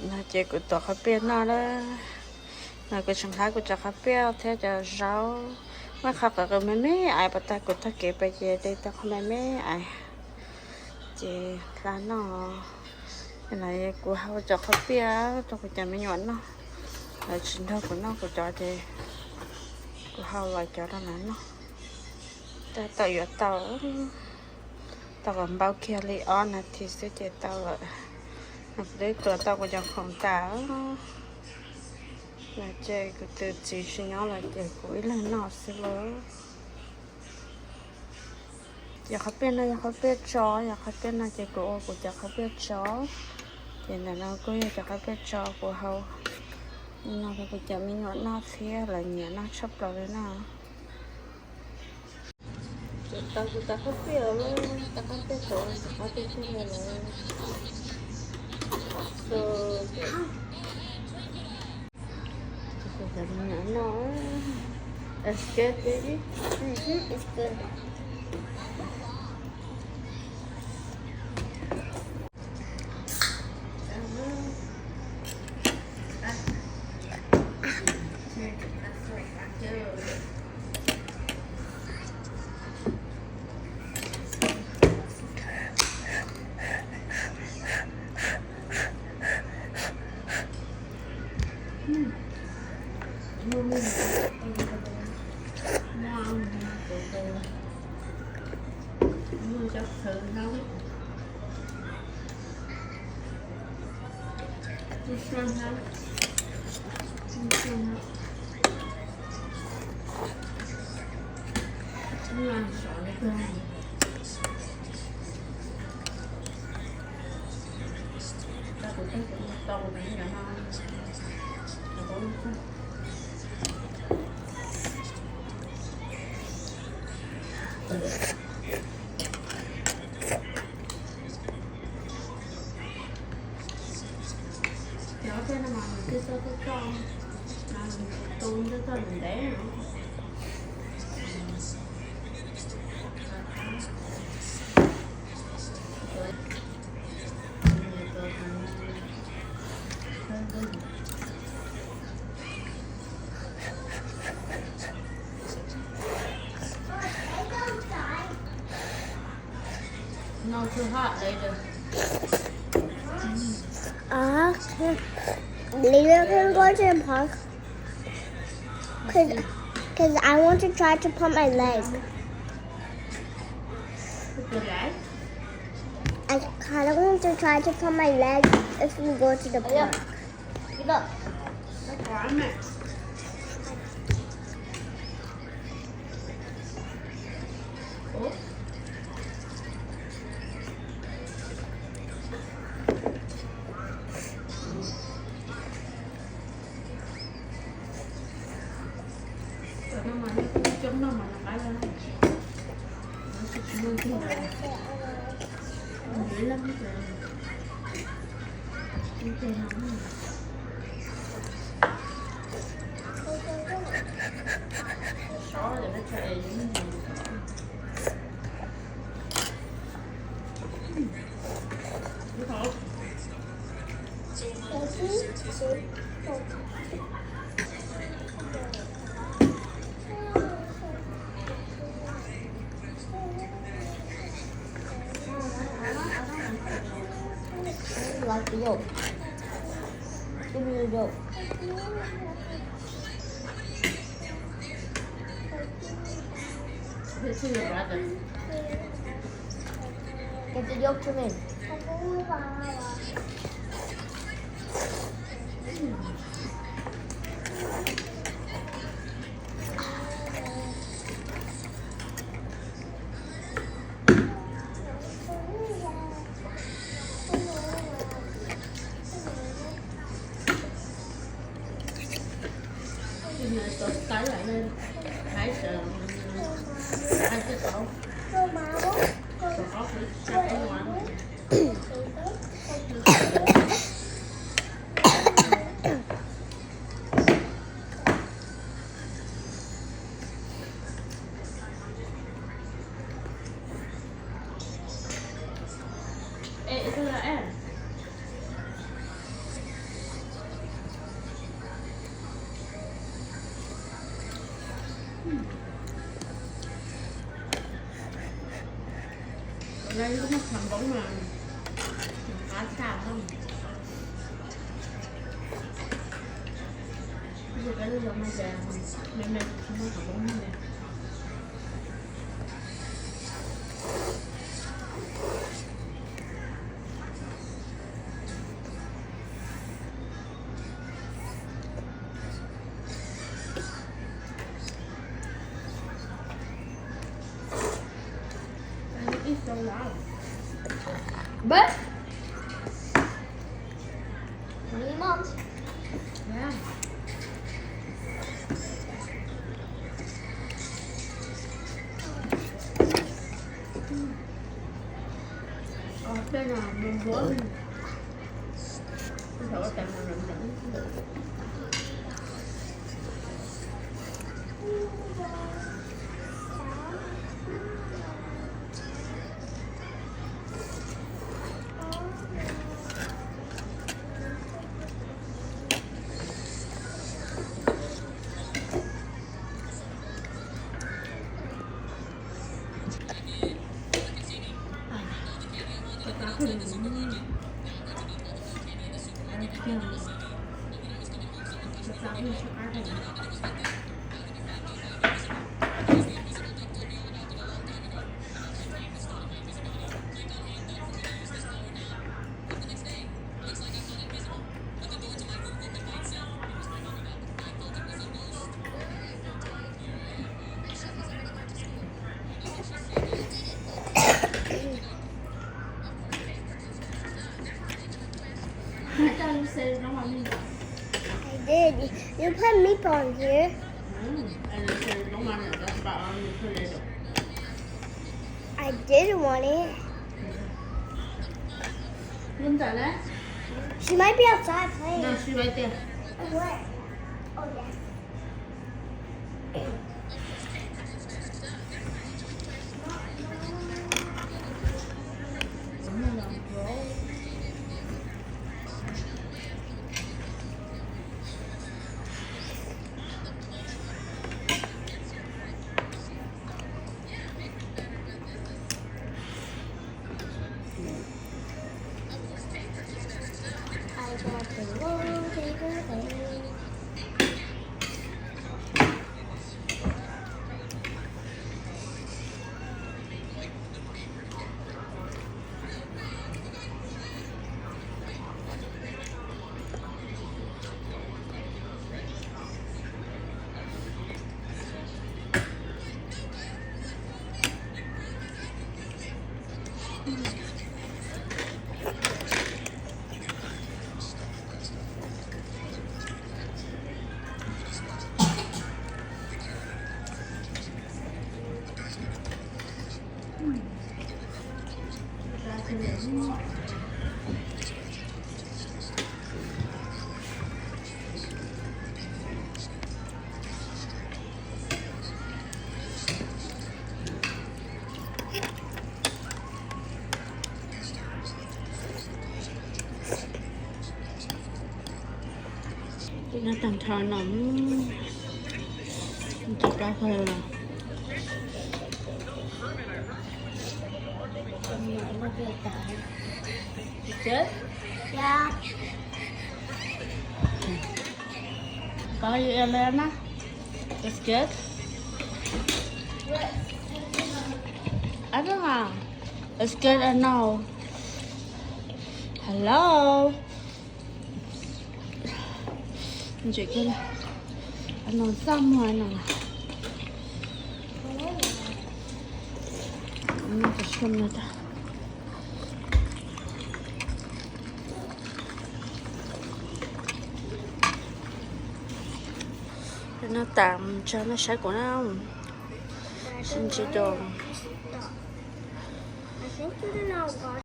No ces kuv tuav qhov pliaj noj na. No kuv tseem hlab kuv cov qhov pliaj thiab cov zaub. Muaj qhov qws qws me me ais pov tag kuv taug kev pais ces de tau qhov me me ais ces hlab noj. No kuv hau cov qhov pliaj rau kuv cov me nyuam noj. Lawv tsis nrog kuv noj kuv cov ces kuv hau lawv cov rau lawv noj. Tab tom yuav tau, tau kom npau kiag li ob nas this xwb ces tau lawm. No kuv twb tuav tau kuv cov khoom tas. No ces kuv tus txiv tsis nyob lawm ces kuv ib leeg noj xwb lauj. Yog qhov pliaj no yog qhov pliaj tso, yog qhov pliaj no ces kuv ua kuv cov qhov pliaj tso. Ces ntawm no kuj yog cov qhov pliaj tso kuv hau no rau kuv cov me nyuam noj thiab lawv nyiam noj tshaj plaws li no. Tau kuv cov qhov pliaj, cov qhov pliaj tso, cov qhov pliaj tso lawm. Cov me nyuam noj. It's good, baby. Mm-hmm, it's good. Cov tej no mas nws twb txawj txawj txawj, nws tu twb txawj ntev ntev no. No too hot later. Uh, can, later can go to the park. Cause, cause I want to try to pump my leg. Pump your leg? I kinda want to try to pump my leg if we go to the park. Get up. That's where I'm at. Oh. Like the yolk. Give me the yolk. Give it to your brother. Give the yolk to me. Lub qhov npoob mas qab tshaj. Ib tug peb lub zog mas ces me me tsis muaj qhov npoob li. But only once. Yeah. I did. You put meatball in here. I didn't want it. She might be outside playing. No, she's right there. Where? Oh, yeah. Tus no tag nrho no, tus pab kho los. Good? Yeah. Có gì em lên á? It's good? I don't know. It's good or no? Hello? Ntshe kiag no txaj muag no. Tus sum no tag. No tas tso nej saib kuv na. Sib ntsib dua.